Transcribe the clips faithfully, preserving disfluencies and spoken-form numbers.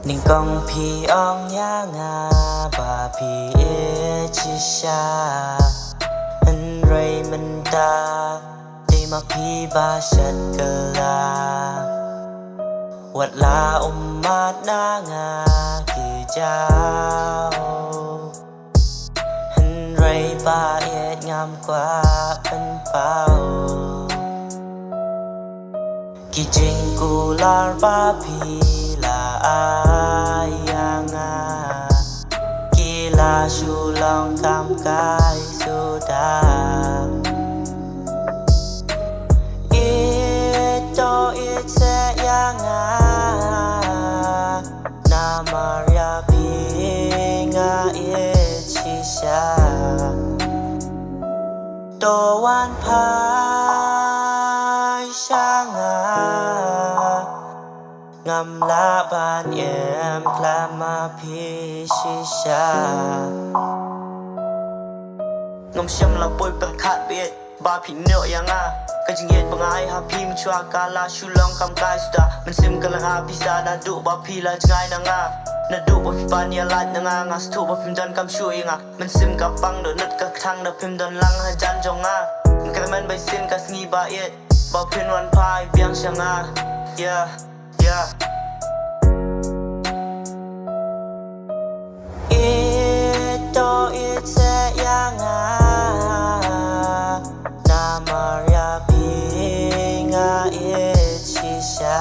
Nyngkong phi ong ïa nga ba phi ïeit shisha, hynrei mynta dei ma phi ba shet kylla. Wat la ummat na nga ki jaw, hynrei ba ïeit ngam kwah pynpaw. Ki jingkular ba phi la ai ïa nga, ki la shu long kam kai suda. Ïeit to ïeit seh ïa nga, namar ïa phi nga ïeit shisha. To wan phai sha nga, ngam lah ban im khlem ma phi shisha. Ngam shym la poi pyrkhat beit ba phi ïehnoh ïa nga. Ka jingïeit ba nga ai ha phi mynshuwa ka la shu long kam kai suda. Mynsiem ka la nga pisa naduh ba phi la jngai na nga, naduh ba phi pan ïa lait na nga. Nga sngewthuh ba phim donkam shuh ïa nga. Mynsiem ka pang dohnud ka kthang da phim don lang hajan jong nga. Nga kyrmen ba shisien ka sngi ba ïeit ba phin wan phai biang sha nga. Yeah, yeah. Ïeit to ïeit seh ïa nga, namar ïa phi nga ïeit shisha.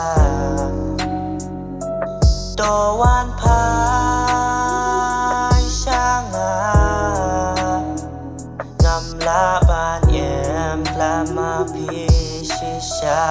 To wan phai sha nga, ngam lah ban im khlem ma phi shisha.